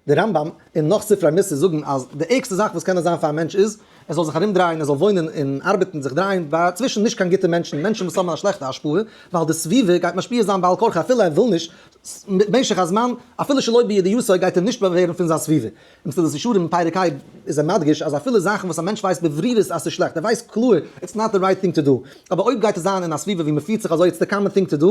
דער רמב ם און נאך ספרי מוסר זאגן אז די ערגסטע זאך וואס קען זיין פאר א מענטש איז ער זאל זיך ארומדרייען, ער זאל וואוינען און ארבעטן, זיך דרייען ביי צווישן נישט קיין גוטע מענטשן, מענטשן וואס האבן א שלעכטע השפעה, ווייל די סביבה גייט משפיע זיין בעל כרחו אפילו ער וויל נישט, במשך הזמן, אפילו שלא בידיעתו גייט ער נשפע ווערן פון זיין סביבה. אין מסילת ישרים אין פרק ה איז ער מדגיש אז אפילו זאכן וואס א מענטש ווייסט בברירות אז ס'איז שלעכט, ער ווייסט קלאר it's not the right thing to do, אבער אויב גייט עס זיין אין א סביבה ווי מ'פירט זיך אזוי it's the common thing to do,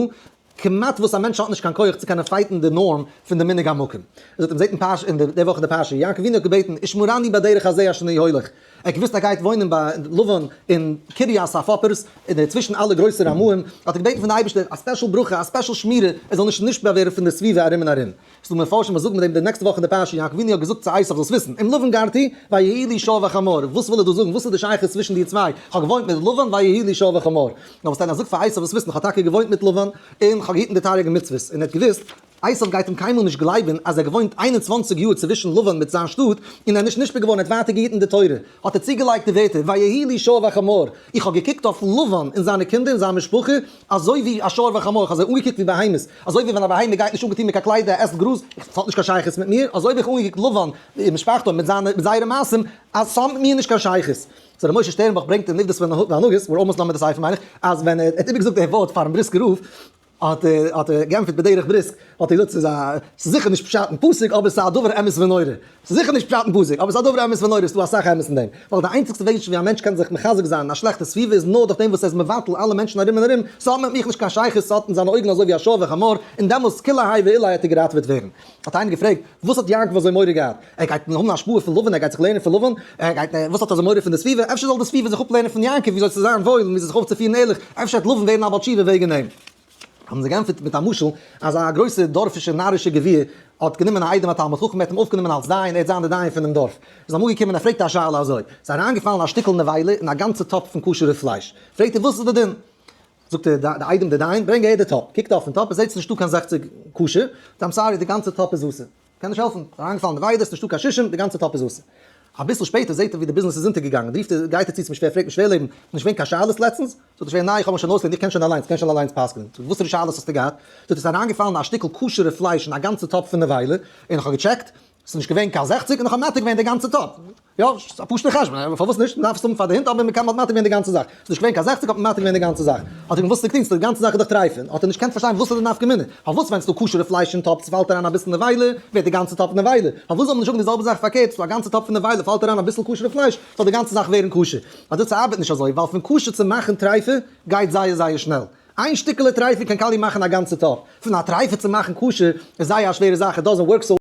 כמעט וואס א מענטש האט נישט קיין כח צו קענען fight ן די נארם פון די מנהג המקום. ער זאגט, מ'זעט אין פרשה אין די וואך אין די פרשה, יעקב אבינו האט געבעטן, ושמרני בדרך הזה אשר אני הולך, ער האט געוואוסט ער גייט וואוינען ביי לבן אין קרית הפאפערס, אין די צווישן אלע גרויסע רמאים, האט ער געבעטן פון די אייבערשטער א special ברכה, א special שמירה, ער זאל נישט נשפע ווערן פון די סביבה ארום און ארום. ס'דא מפרשים וואס זאגן מיט דעם די נעקסטע וואך אין די פרשה, יעקב אבינו האט געזאגט צו עשיו זאלסט וויסן, עם לבן גרתי, ויהי לי שור וחמור, וואס וויל ער דא זאגן, וואס איז די שייכות צווישן די צוויי, כ'האב געוואוינט מיט לבן ויהי לי שור וחמור, נאר וואס דען ער זאגט פאר עשיו זאלסט וויסן, כ'האב טאקע געוואוינט מיט לבן, און כ'האב געהיטן די תרי"ג מצוות, און ער האט געוואוסט, עשיו גייט אים קיינמאל נישט גלייבן אז ער געוואוינט 21 יאר צווישן לבן מיט זיין שטאט, און ער איז נישט נשפע געווארן, ער האט ווייטער געהיטן די תורה, האט ער צוגעלייגט די ווערטער, ויהי לי שור וחמור, איך האב געקוקט אויף לבן און זיינע קינדער און זיין משפחה, אזוי ווי א שור וחמור, איך האב זיי אנגעקוקט ווי בהמות, אזוי ווי ווען א בהמה גייט נישט אנגעטון מיט קיין קליידער, ער עסט גראז, עס האט נישט קיין שייכות מיט מיר, אזוי האב איך אנגעקוקט לבן און משפחתו מיט זיינע מיט זייערע מעשים, אז ס'האט מיט מיר נישט קיין שייכות. so ר' משה שטערנבוך ברענגט אין עובדות והנהגות, we're almost done מיט די ספר מיין איך, אז ווען ער האט איבערגעזאגט די ווארט פארן בריסקער רב, האט ער האט ער געענטפערט בדרך בריסק, האט ער געזאגט ס'איז א ס'איז זיכער נישט פשט אין פסוק אבער ס'איז א דבר אמת ונורא, ס'איז זיכער נישט פשט אין פסוק אבער ס'איז א דבר אמת ונורא, ס'דא אסאך אמת אין דעם, ווייל די איינציגסטע וועג ווי א מענטש קען זיך מחזק זיין אין א שלעכטע סביבה איז נאר דורך דעם וואס ער איז מבטל אלע מענטשן ארום און ארום, ס'האט מיט מיך נישט קיין שייכות, ס'האט אין זיינע אויגן אזוי ווי א שור וחמור, און דעמאלס כולי האי ואולי העט ער געראטעוועט ווערן. האט איינער געפרעגט, וואס האט יעקב אזוי מורא געהאט? ער גייט האבן השפעה פון לבן, ער גייט זיך לערנען פון לבן, ער גייט, וואס האט אזוי מורא פון די סביבה? אפשר זאל די סביבה זיך אפלערנען פון יעקב וויאזוי צו זיין וואויל און וויאזוי זיך אויפצופירן ערליך, אפשר וועט לבן ווערן א בעל תשובה וועגן אים. האבן זיי געענטפערט מיט א משל, אז א גרויסע דארפישע נארישע גביר האט גענומען א איידעם א תלמיד חכם, ער האט אים אויפגענומען אלס דיין, ער וועט זיין די דיין פונעם דארף. איז אמאל געקומען ער פרעגט א שאלה אזוי, ס'איז אריינגעפאלן א שטיקל נבילה אין א גאנצע טאפ פון כשר'ע פלייש, פרעגט ער וואס איז די דין? זאגט ער די איידעם די דיין, ברענג אהער די טאפ, קוקט אויפן טאפ, ער זעט ס'איז נישטא קיין 60 כשר, זאגט I'm sorry די גאנצע טאפ איז אסור, קען נישט העלפן, ס'איז אריינגעפאלן נבילה, ס'איז נישטא קיין שישים, די גאנצע טאפ איז אסור. אביסל שפעטער זעט ער ווי די ביזנעס איז אונטערגעגאנגען, רופט ער, גייט ער צו צום שווער, פרעגט אים שווער לעבן, נישט געווען קיין שאלות לעצטנס? זאגט דער שווער, ניין איך האב מיך שוין אויסגעלערנט, איך קען שוין אליינס, קען שוין אליינס פסק'נען. זאגט ער, וואסערע שאלות האסטו געהאט? זאגט ער, ס'איז אריינגעפאלן א שטיקל כשר'ע פלייש אין א גאנצע טאפ פון נבילה, און איך האב געטשעקט, ס'איז נישט געווען קיין 60, און איך האב מתיר געווען די גאנצע טאפ. יא, ס'איז א פשוט'ער חשבון, פארוואס נישט? מ'דארף עס האבן פאר די הינט, אבער מ'קען מתיר געווען די גאנצע זאך. ס'איז נישט געווען קיין 60 האט מען מתיר געווען די גאנצע זאך. האט ער געוואוסט ס'איז די גאנצע זאך איז דאך טרייפה. האט ער נישט געקענט פארשטיין וואס איז די נפקא מינה. פארוואס ווען ס'דא כשר'ע פלייש אין טאפ ס'פאלט אריין אביסל נבילה, ווערט די גאנצע טאפ נבילה? פארוואס זאל מען נישט זאגן די זעלבע זאך פארקערט, ס'דא א גאנצע טאפ פון נבילה פאלט אריין אביסל כשר'ע פלייש, זאל די גאנצע זאך ווערן כשר? אזוי ס'ארבעט נישט אזוי, ווייל פון כשר צו מאכן טרייפה גייט זייער זייער שנעל. איין שטיקעלע טרייפה קען קאליע מאכן א גאנצע טאפ. פון א טרייפה צו מאכן כשר איז זייער א שווערע זאך, it doesn't work so.